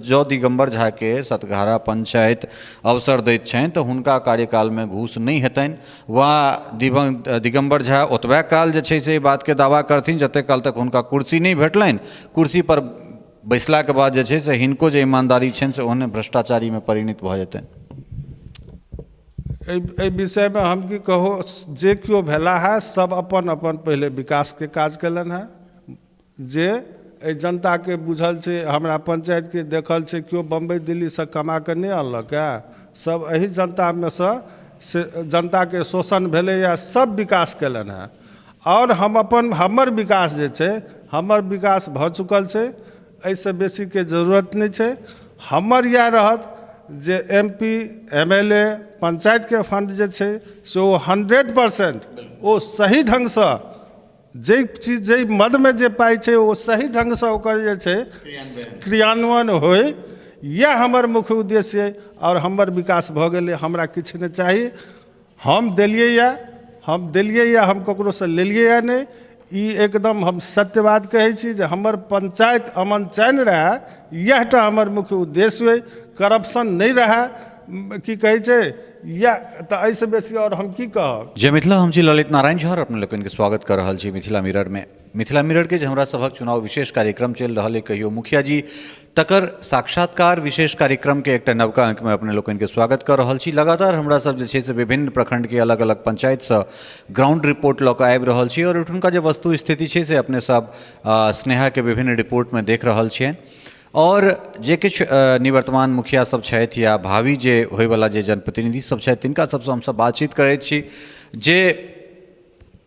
जँ दिगम्बर झाके सतघारा पंचायत अवसर दैत छनि तऽ हुनका कार्यकालमे घूस नहि हेतनि वा दिगम्बर झा ओतबे काल जे छै से एहि बातके दावा करथिन जतेक काल तक हुनका कुर्सी नहि भेटलनि। कुर्सीपर बैसलाके बाद जे छै से हिनको जे ईमानदारी छनि से ओहने भ्रष्टाचारीमे परिणित भऽ जेतनि। एहि विषयमे हम की कहू, जे केओ भेला हे सब अपन अपन पहिले विकासके काज कयलनि हेँ। जे एहि जनताके बुझल छै, हमरा पञ्चायतके देखल छै, केओ बम्बइ दिल्लीसँ कमा कऽ नहि अनलक हँ, सब एहि जनतामे सँ से जनताके शोषण भेलैए, सब विकास कयलनि हेँ। आओर हम अपन हमर विकास जे छै, हमर विकास भऽ चुकल छै, एहिसँ बेसीके जरूरत नहि छै। हमर इएह रहत जे M P M L A पञ्चायतके फण्ड जे छै से ओ 100% ओ सही ढङ्गसँ जाहि चीज जाहि मदमे जे पाइ छै ओ सही ढङ्गसँ ओकर जे छै क्रियान्वयन होइ, इएह हमर मुख्य उद्देश्य अइ। आओर हमर विकास भऽ गेलै, हमरा किछु नहि चाही। हम देलियैए, हम देलियैए, हम ककरोसँ लेलियैए नहि। ई एकदम हम सत्य बात कहै छी जे हमर पञ्चायत अमन चैन रहए, इएह टा हमर मुख्य उद्देश्य अइ। करप्शन नहि रहए, की कहै छै, इएह तऽ एहिसँ बेसी आओर हम की कहब। जय मिथिला, हम छी ललित नारायण झा और अपने लोकनि के स्वागत कर रहल छी मिथिला मिरर में। मिथिला मिरर के जे हमरा सभक चुनाव विशेष कार्यक्रम चलि रहल है कहियो मुखिया जी, तकर साक्षात्कार विशेष कार्यक्रम के एकटा नवका अंक में अपने लोकनि के स्वागत कर रहल छी। लगातार हमरा सब जे छै से विभिन्न प्रखंड के अलग अलग पंचायत से ग्राउंड रिपोर्ट लऽ कऽ आबि रहल छी और ओहिठुनका जे वस्तु स्थिति छै से अपने सब स्नेहा के विभिन्न रिपोर्ट में देख रहल छियनि। आओर जे किछु निवर्तमान मुखिया सब छथि या भावी जे होइवला जे जनप्रतिनिधि सब छथि तिनका सबसँ हमसब बातचीत करै छी। जे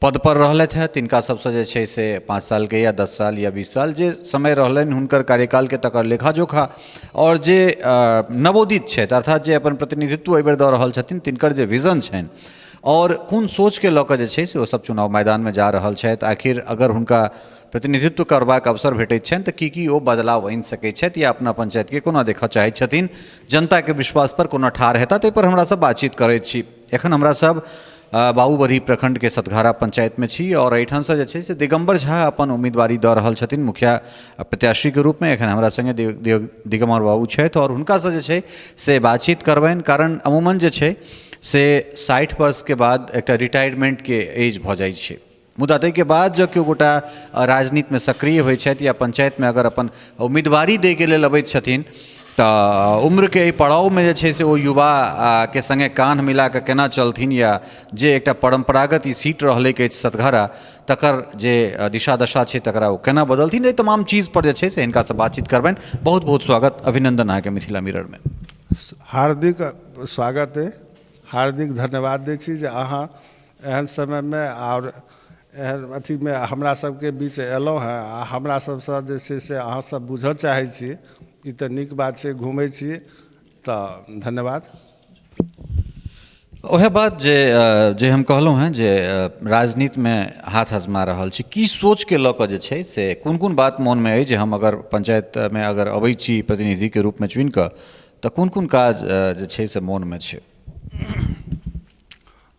पदपर रहलथि हँ तिनका सबसँ जे छै से 5 सालके या 10 साल या 20 साल जे समय रहलनि हुनकर कार्यकालके तकर लेखा जोखा, आओर जे नवोदित छथि अर्थात जे अपन प्रतिनिधित्व एहिबेर दऽ रहल छथिन तिनकर जे विजन छनि आओर कोन सोचके लऽ कऽ जे छै से ओसब चुनाव मैदानमे जा रहल छथि, आखिर अगर हुनका प्रतिनिधित्व करबाक अवसर भेटैत छनि तऽ की की ओ बदलाव आनि सकैत छथि या अपना पञ्चायतके कोना देखऽ चाहैत छथिन, जनताके विश्वासपर कोना ठाढ़ हेता, ताहिपर हमरा सब बातचीत करैत छी। एखन हमरा सब बाबूबरही प्रखंडके सतघारा पंचायतमे छी आओर एहिठामसँ जे छै से दिगम्बर झा अपन उम्मीदवारी दऽ रहल छथिन मुखिया प्रत्याशीके रूपमे। एखन हमरा सङ्गे दिगम्बर बाबू छथि आओर हुनकासँ जे छै से बातचीत करबनि, कारण अमूमन जे छै से 60 वर्षके बाद एकटा रिटायरमेन्टके एज भऽ जाइ छै, मुदा ताहिके बाद जँ केओ गोटा राजनीतिमे सक्रिय होइ छथि या पञ्चायतमे अगर अपन उम्मीदवारी दैके लेल अबैत छथिन तऽ उम्रके एहि पड़ावमे जे छै से ओ युवाके सङ्गे कान्ह मिलाकऽ केना चलथिन या जे एकटा परम्परागत ई सीट रहलै अछि सतघारा तकर जे दिशा दशा छै तकरा ओ केना बदलथिन, एहि तमाम चीजपर जे छै से हिनकासँ बातचीत करबनि। बहुत बहुत स्वागत, अभिनन्दन अहाँके मिथिला मिररमे। हार्दिक स्वागत अइ, हार्दिक धन्यवाद दै छी जे अहाँ एहन समयमे आओर एहन अथीमे हमरा सबके बीच अयलहुँ हँ आ हमरा सबसँ जे छै से अहाँ सब बुझऽ चाहै छी, ई तऽ नीक बात छै, घुमै छी तऽ धन्यवाद। ओएह बात जे हम कहलहुँ हँ जे राजनीतिमे हाथ आजमा रहल छी, की सोचके लऽ कऽ जे छै से कोन कोन बात मोनमे अइ जे हम अगर पञ्चायतमे अगर अबै छी प्रतिनिधिके रूपमे चुनिकऽ तऽ कोन कोन काज जे छै से मोनमे छै?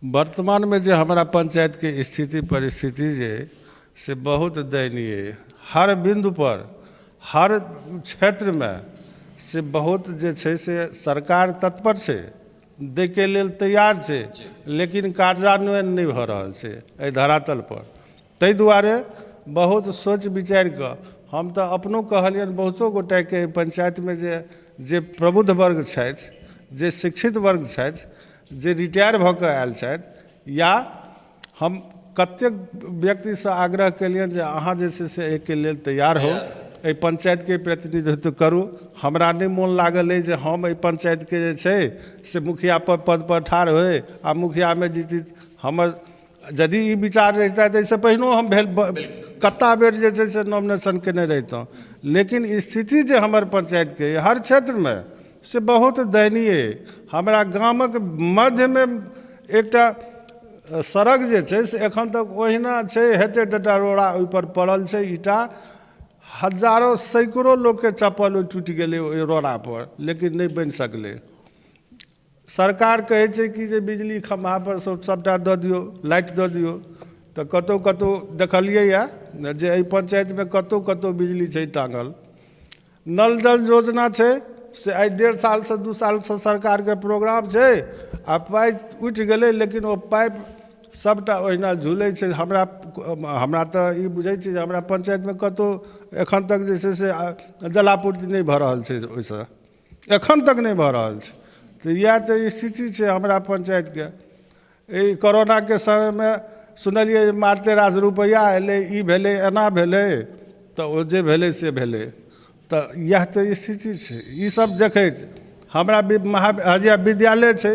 वर्तमानमे जे हमरा पञ्चायतके स्थिति परिस्थिति जे से बहुत दयनीय अइ। हर बिन्दुपर हर क्षेत्रमे से बहुत जे छै से सरकार तत्पर छै, दैके लेल तैयार छै, लेकिन कार्यान्वयन नहि भऽ रहल छै एहि धरातलपर। ताहि दुआरे बहुत सोचि विचारिकऽ हम तऽ अपनो कहलियनि बहुतो गोटेके एहि पञ्चायतमे जे जे प्रबुद्ध वर्ग छथि, जे शिक्षित वर्ग छथि, जे रिटायर भऽ कऽ आयल छथि, या हम कतेक व्यक्तिसँ आग्रह केलियनि जे अहाँ जे छै से एहिके लेल तैयार होउ, एहि पञ्चायतके प्रतिनिधित्व करू। हमरा नहि मोन लागल अइ जे हम एहि पञ्चायतके जे छै से मुखिया पदपर ठाढ़ होइ आ मुखियामे जीती। हमर यदि ई विचार रहितै तऽ एहिसँ पहिनो हम भेल कत्ता बेर जे छै से नॉमिनेशन केने रहितहुँ, लेकिन स्थिति जे हमर पञ्चायतके अइ हर क्षेत्रमे से बहुत दयनीय अइ। हमरा गामक मध्यमे एकटा सड़क जे छै से एखन तक ओहिना छै, हेते टाटा रोड़ा ओहिपर पड़ल छै, ईटा हजारो सैकड़ो लोकके चप्पल ओ टूटि गेलै ओहि रोड़ापर, लेकिन नहि बनि सकलै। सरकार कहै छै कि जे बिजली खम्भापर सभटा दऽ दियौ, लाइट दऽ दियौ, तऽ कतहु कतहु देखलियैए जे एहि पञ्चायतमे कतहु कतहु बिजली छै टाँगल। नल जल योजना छै से आइ डेढ़ सालसँ 2 सालसँ सरकारके प्रोग्राम छै आ पाइप उठि गेलै, लेकिन ओ पाइप सभटा ओहिना झूलै छै। हमरा हमरा तऽ ई बुझै छी जे हमरा पञ्चायतमे कतहु एखन तक जे छै से जलापूर्ति नहि भऽ रहल छै। ओहिसँ एखन तक नहि भऽ रहल छै। तऽ इएह तऽ स्थिति छै हमरा पञ्चायतके। एहि कोरोनाके समयमे सुनलियै जे मारिते रास रुपैआ एलै, ई भेलै, एना भेलै। तऽ ओ जे भेलै से भेलै। तऽ इएह तऽ स्थिति छै। ईसभ देखैत हमरा महा हजिया विद्यालय छै,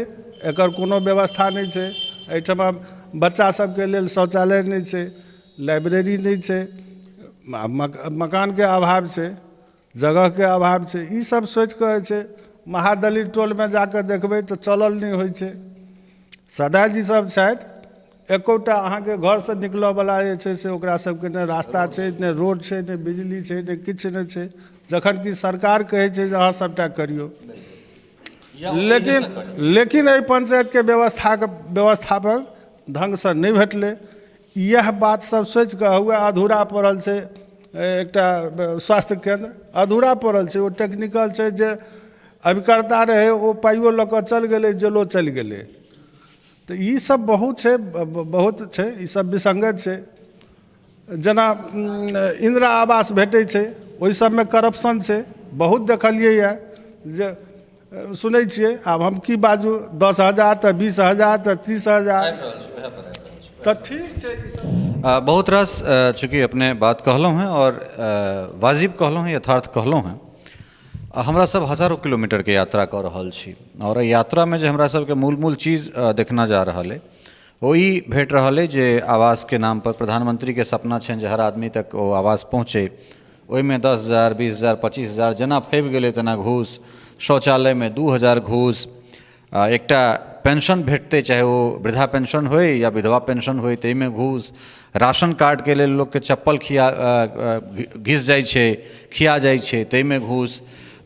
एकर कोनो व्यवस्था नहि छै। एहिठमा बच्चा सभके लेल शौचालय नहि छै, लाइब्रेरी नहि छै, मकानके अभाव छै, जगहके अभाव छै। ईसभ सोचिकऽ जे छै महादलित टोलमे जाकऽ देखबै तऽ चलल नहि होइ छै। सदाजी सब छथि, एकोटा अहाँके घरसँ निकलऽवला जे छै से ओकरा सबके नहि रास्ता छै, नहि रोड छै, नहि बिजली छै, नहि किछु नहि छै। जखन कि सरकार कहै छै जे अहाँ सबटा करियौ, लेकिन लेकिन एहि पञ्चायतके व्यवस्थाके व्यवस्थापक ढङ्गसँ नहि भेटलै। इएह बात सब सोचिकऽ हुए अधूरा पड़ल छै। एकटा स्वास्थ्य केन्द्र अधूरा पड़ल छै। ओ टेक्निकल छै, जे अभिकर्ता रहै ओ पाइयो लऽ कऽ चलि गेलै, जेलो चलि गेलै। तऽ ई सब बहुत छै, बहुत छै। ई सब विसङ्गत छै। जेना इन्दिरा आवास भेटै छै, ओहि सबमे करप्शन छै बहुत। देखलियैए जे सुनै छियै, आब हम की बाजू, 10,000 तऽ 20,000 तऽ 30,000। तऽ ठीक छै ई सब। बहुत रास चूँकि अपने बात कहलहुँ हेँ आओर वाजिब कहलहुँ हेँ, यथार्थ कहलहुँ हेँ। हमरा सब हजारो किलोमीटरके यात्रा कऽ रहल छी आओर एहि यात्रामे जे हमरा सबके मूल मूल चीज देखना जा रहल अइ, ओ ई भेट रहल अइ जे आवासके नामपर प्रधानमन्त्रीके सपना छनि जे हर आदमी तक ओ आवास पहुँचै, ओहिमे 10,000, 20,000, 25,000 जेना फबि गेलै तेना घूस। शौचालयमे 2000 घूस। एकटा पेंशन भेटतै, चाहे ओ वृद्धा पेंशन होइ या विधवा पेंशन होइ, ताहिमे घूस। राशन कार्डके लेल लोकके चप्पल खिया घिस जाइ छै, खिया जाइ छै, ताहिमे घूस।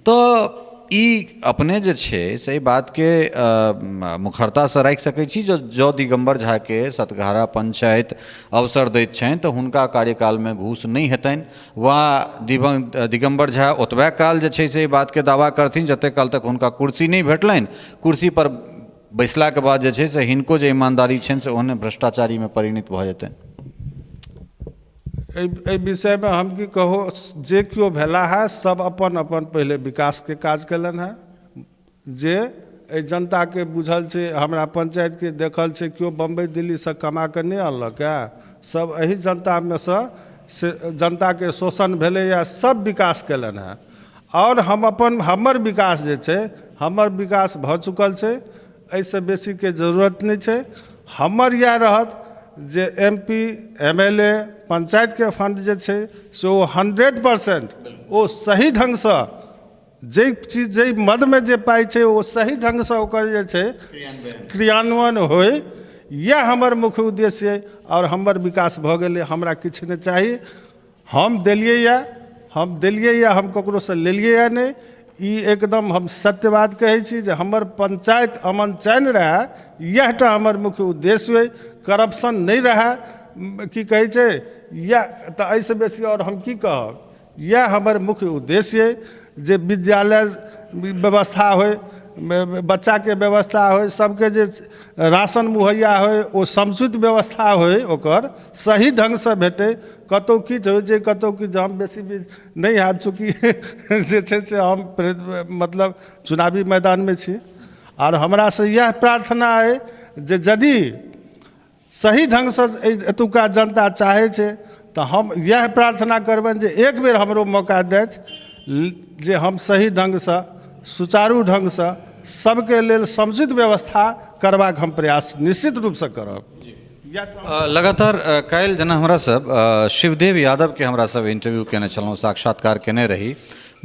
तऽ ई अपने जे छै से एहि बातके मुखरतासँ राखि सकै छी जे जँ दिगम्बर झाके सतघारा पञ्चायत अवसर दैत छनि तऽ हुनका कार्यकालमे घूस नहि हेतनि, वा दिगम्बर झा ओतबे काल जे छै से एहि बातके दावा करथिन जतेक काल तक हुनका कुर्सी नहि भेटलनि। कुर्सीपर बैसलाके बाद जे छै से हिनको जे ईमानदारी छनि से ओहने भ्रष्टाचारीमे परिणित भऽ जेतनि। एहि एहि विषयमे हम की कहू, जे केओ भेला है सब अपन अपन पहिले विकासके काज कयलनि हेँ। जे एहि जनताके बुझल छै, हमरा पञ्चायतके देखल छै, केओ बम्बइ दिल्लीसँ कमा कऽ नहि अनलक हए। सब एहि जनतामे सँ से जनताके शोषण भेलैए, सब विकास कयलनि हेँ। आओर हम अपन हमर विकास जे छै, हमर विकास भऽ चुकल छै। एहिसँ बेसीके जरूरत नहि छै। हमर इएह रहत जे M P, M L A, पञ्चायतके फण्ड जे छै से ओ 100% ओ सही ढङ्गसँ जाहि चीज, जाहि मदमे जे पाइ छै, ओ सही ढङ्गसँ ओकर जे छै क्रियान्वयन होइ, इएह हमर मुख्य उद्देश्य अइ। आओर हमर विकास भऽ गेलै, हमरा किछु नहि चाही। हम देलियैए, हम देलियैए, हम ककरोसँ लेलियैए नहि। ई एकदम हम सत्य बात कहै छी जे हमर पञ्चायत अमन चैन रहए, इएह टा हमर मुख्य उद्देश्य अइ। करप्शन नहि रहए, की कहै छै, इएह तऽ। एहिसँ बेसी आओर हम की कहब? इएह हमर मुख्य उद्देश्य अइ जे विद्यालय व्यवस्था होइ, बच्चाके व्यवस्था होइ, सबके जे राशन मुहैया होइ, ओ समुचित व्यवस्था होइ, ओकर सही ढङ्गसँ भेटै। कतहु किछु होइ छै, कतहु किछु। हम बेसी नहि हैब, चूँकि जे छै से हम मतलब चुनावी मैदानमे छी। आओर हमरासँ इएह प्रार्थना अइ जे यदि सही ढङ्गसँ एहि एतुक्का जनता चाहै छै तऽ हम इएह प्रार्थना करबनि जे एक बेर हमरो मौका दैथ जे हम सही ढङ्गसँ, सुचारू ढङ्गसँ सबके लेल समुचित व्यवस्था करबाक हम प्रयास निश्चित रूपसँ करब। लगातार काल्हि जेना हमरा सब शिवदेव यादवके हमरा सब इंटरव्यू केने छलहुँ, साक्षात्कार केने रही,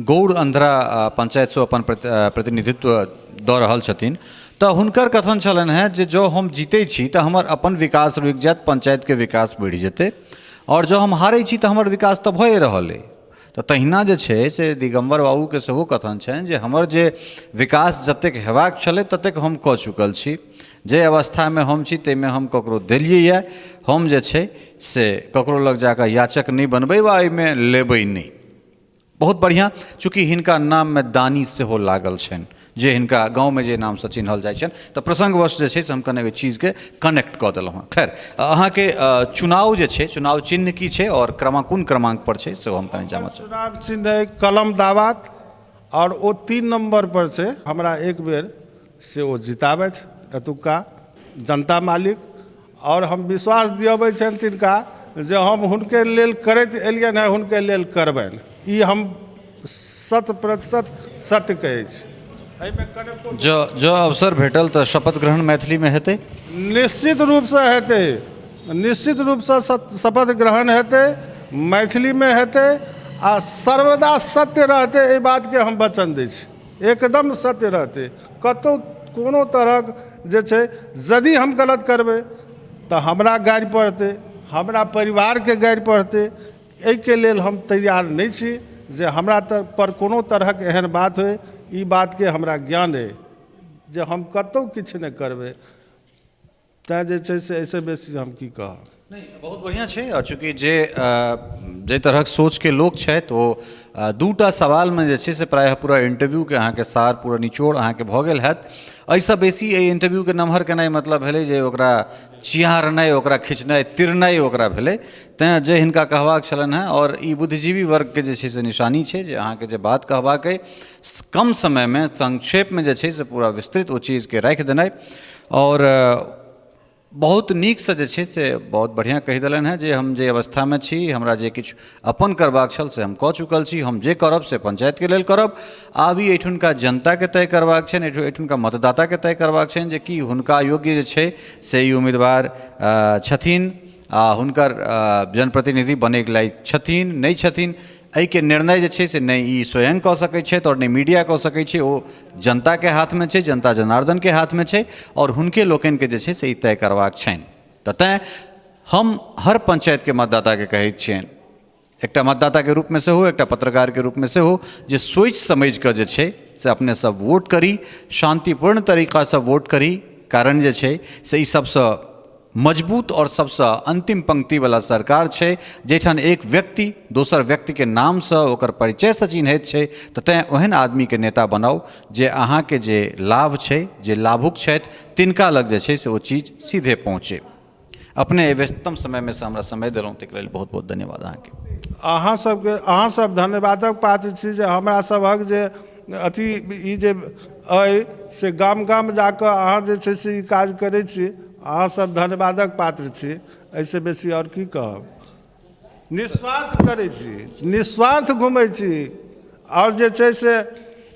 गौड़ अंधरा पंचायतसँ अपन प्रतिनिधित्व दऽ रहल छथिन, तऽ हुनकर कथन छलनि हेँ जे जँ हम जीतै छी तऽ हमर अपन विकास रुकि जायत, पञ्चायतके विकास बढ़ि जेतै, आओर जँ हम हारै छी तऽ हमर विकास तऽ भए रहल अइ। तऽ तहिना जे छै से दिगम्बर बाबूके सेहो कथन छनि जे हमर जे विकास जतेक हेबाक छलै ततेक हम कऽ चुकल छी। जे अवस्थामे हम छी ताहिमे हम ककरो देलियैए, हम जे छै से ककरो लग जाकऽ याचक नहि बनबै वा एहिमे लेबै नहि। बहुत बढ़िआँ। चूँकि हिनका नाममे दानी सेहो लागल छनि, जे हिनका गाँवमे जे नामसँ चिन्हल जाइ छनि, तऽ प्रसङ्गवश जे छै से हम कने ओहि चीजके कनेक्ट कऽ देलहुँ हँ। खैर, अहाँके चुनाव जे छै, चुनाव चिन्ह की छै आओर कोन क्रमाङ्कपर छै सेहो हम कने जानऽ चाहब। चुनाव चिन्ह अइ कलम दावात, आओर ओ 3 नम्बर पर छै। हमरा एक बेर से ओ जिताबथि एतुक्का जनता मालिक, आओर हम विश्वास दिअबै छियनि तिनका जे हम हुनके लेल करैत एलियनि हेँ, हुनके लेल करबनि। ई हम 100% सत्य कहै छी। एहिमे कनेको जँ अवसर भेटल तऽ शपथ ग्रहण मैथिलीमे हेतै? निश्चित रूपसँ हेतै, निश्चित रूपसँ शपथ ग्रहण हेतै, मैथिलीमे हेतै, आ सर्वदा सत्य रहतै। एहि बातके हम वचन दै छी, एकदम सत्य रहतै। कतहु कोनो तरहक जे छै, यदि हम गलत करबै तऽ हमरा गारि पड़तै, हमरा परिवारके गारि पड़तै। एहिके लेल हम तैयार नहि छी जे हमरा पर कोनो तरहक एहन बात होइ। ई बातके हमरा ज्ञान अइ जे हम कतहु किछु नहि करबै, तैँ जे छै से एहिसँ बेसी हम की कहब। नहि, बहुत बढ़िआँ छै। आओर चूँकि जे जाहि तरहक सोचके लोक छथि, ओ दूटा सवालमे जे छै से प्रायः पूरा इंटरव्यूके अहाँके सार, पूरा निचोड़ अहाँके भऽ गेल हैत। एहिसँ बेसी एहि इंटरव्यूके नमहर केनाइ मतलब भेलै जे ओकरा चिहारनाइ, ओकरा खिचनाइ, तिरनाइ ओकरा भेलै। तैँ जे हिनका कहबाक छलनि हेँ, आओर ई बुद्धिजीवी वर्गके जे छै से निशानी छै जे अहाँके जे बात कहबाक अइ, कम समयमे संक्षेपमे जे छै से पूरा विस्तृत ओ चीजके राखि देनाइ। आओर बहुत नीकसँ जे छै से बहुत बढ़िआँ कहि देलनि हेँ जे हम जे अवस्थामे छी, हमरा जे किछु अपन करबाक छल से हम कऽ चुकल छी, हम जे करब से पञ्चायतके लेल करब। आब ई एहिठुनका जनताके तय करबाक छनि, एहिठुनका मतदाताके तय करबाक छनि जे कि हुनका योग्य जे छै से ई उम्मीदवार छथिन आ हुनकर जनप्रतिनिधि बनैके लायक छथिन नहि छथिन। एहिके निर्णय जे छै से नहि ई स्वयं कऽ सकै छथि आओर नहि मीडिया कऽ सकै छै, ओ जनताके हाथमे छै, जनता जनार्दनके हाथमे छै, आओर हुनके लोकनिके जे छै से ई तय करबाक छनि। तऽ तैँ हम हर पञ्चायतके मतदाताके कहै छियनि, एकटा मतदाताके रूपमे सेहो, एकटा पत्रकारके रूपमे सेहो, जे सोचि समझिकऽ जे छै से अपने सब वोट करी, शान्तिपूर्ण तरीकासँ वोट करी। कारण जे छै से ई सबसँ मजबूत आओर सबसँ अन्तिम पंक्तिवला सरकार छै जाहिठाम एक व्यक्ति दोसर व्यक्तिके नामसँ ओकर परिचयसँ चिन्हैत छै। तऽ तैँ ओहन आदमीके नेता बनाउ जे अहाँके जे लाभ छै, जे लाभुक छथि तिनका लग जे छै से ओ चीज सीधे पहुँचै। अपने एहि व्यस्ततम समयमे से हमरा समय देलहुँ, ताहिके लेल बहुत बहुत धन्यवाद अहाँके। अहाँ सबके, अहाँ सब धन्यवादक पात्र छी जे हमरा सभक जे अथी ई जे अइ से गाम गाम जाकऽ अहाँ जे छै से ई काज करै छी। अहाँ सब धन्यवादक पात्र छी, एहिसँ बेसी आओर की कहब। निस्वार्थ करै छी, निस्वार्थ घुमै छी, आओर जे छै से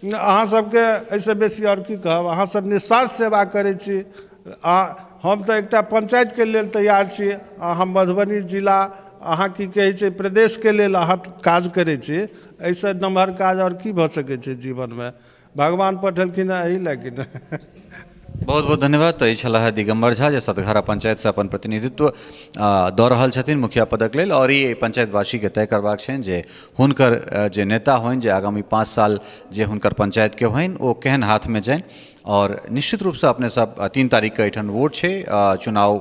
अहाँ सबके एहिसँ बेसी आओर की कहब। अहाँ सब निस्वार्थ सेवा करै छी, आ हम तऽ एकटा पञ्चायतके लेल तैयार छी, आ हम मधुबनी जिला, अहाँ की कहै छै, प्रदेशके लेल अहाँ काज करै छी। एहिसँ नमहर काज आओर की भऽ सकै छै जीवनमे? भगवान पठेलखिन हँ एहि लए कि नहि। बहुत बहुत धन्यवाद। तऽ ई छलाह दिगम्बर झा, जे सतघारा पंचायतसँ अपन प्रतिनिधित्व दऽ रहल छथिन मुखिया पदक लेल, आओर ई पंचायतवासीके तय करबाक छनि जे हुनकर जे नेता होइन, जे आगामी 5 साल जे हुनकर पंचायतके होइन, ओ केहन हाथमे जानि। आओर निश्चित रूपसँ अपने सब 3 तारीखके एहिठाम वोट छै, चुनाव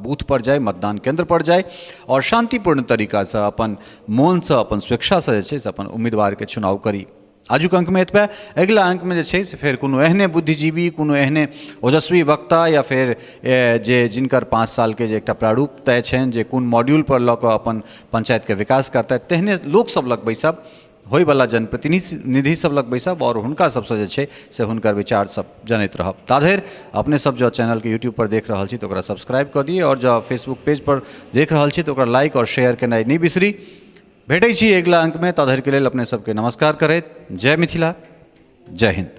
बूथ पर जाय, मतदान केन्द्र पर जाय, आओर शान्तिपूर्ण तरीकासँ अपन मोनसँ, अपन स्वेच्छासँ जे छै से अपन उम्मीदवारके चुनाव करी। आजुक अङ्कमे एतबे। अगिला अङ्कमे जे छै से फेर कोनो एहने बुद्धिजीवी, कोनो एहने ओजस्वी वक्ता, या फेर जे जिनकर 5 सालके जे एकटा प्रारूप तय छनि जे कोन मॉड्यूलपर लऽ कऽ अपन पञ्चायतके विकास करतथि, तेहने लोकसभ लग बैसब, होइवला जनप्रतिनिधि सब लग बैसब, आओर हुनका सबसँ जे छै से हुनकर विचार सब जनैत रहब। ताधरि अपने सब जँ चैनलके यूट्यूबपर देख रहल छी तऽ ओकरा सब्सक्राइब कऽ दियै, आओर जँ फेसबुक पेजपर देख रहल छी तऽ ओकरा लाइक आओर शेयर केनाइ नहि बिसरी। भेटै छी अगिला अङ्कमे, ताधरिके लेल अपने सबके नमस्कार करैत जय मिथिला, जय हिन्द।